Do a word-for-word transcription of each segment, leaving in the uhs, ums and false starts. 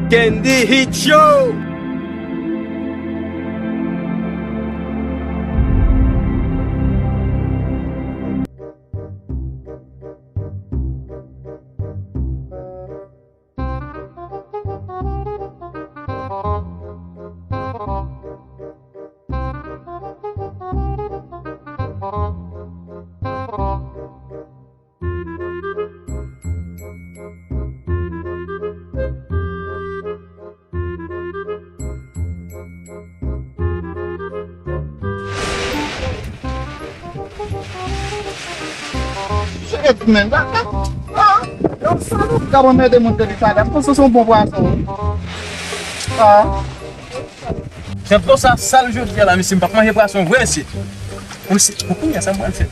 Candy Hit Show! Shit, man. Ah, ah. Yo, sa nou ka anmède moun Telisa la. M panse se yon bon pwason. Ah. Tanpon sa sal jodi a la, mesye, m p ap manje pwason vre, mesye. Bon, se, bon, kounye a, sa m pral fè?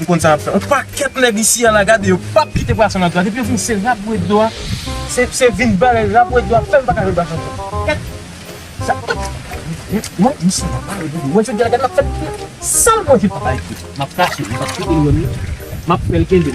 M konn sa m ap fè. Yon pakèt nèg isi a la, gade, yo p ap kite pwason nan dlo a. Depi yo fin, se rap bwè dlo a. Se, se vin bare rap bwè dlo a. Fè m pa ka jwenn pwason ankò. Kèt. Sa, wè, misye, m ap pale de ou. Mwen, jodi a la, gade, m ap fè sal manje papa epi. M ap kache, m ap kite l wè m. M ap fè l kenbe m.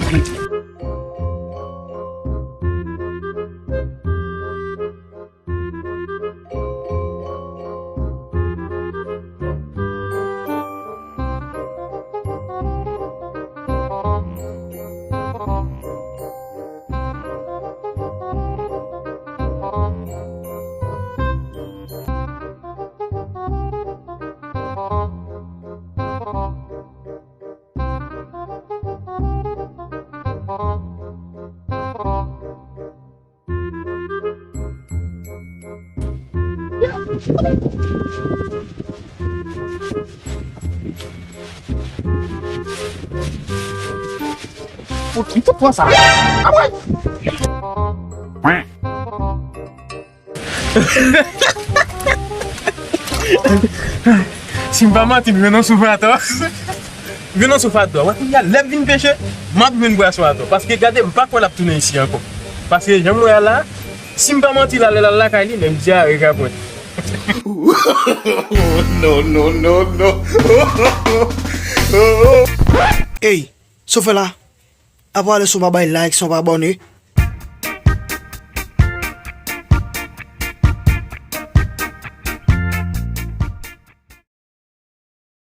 Ou ki fout pran sa? Apre! Si m pa manti, m jwenn yon souf atò. M jwenn yon souf atò. Wè, kounye a, lè m vin peche, m ap jwenn pwason atò. Paske, gade, m pa kwè l ap tounen isi ankò. Paske, jan m wè a la, si m pa manti, l ale l al lakay li, men m dyare ka pran. No, no, no, no. Ey, sofè la, apa lè si w pa bay like, si w pa abòne,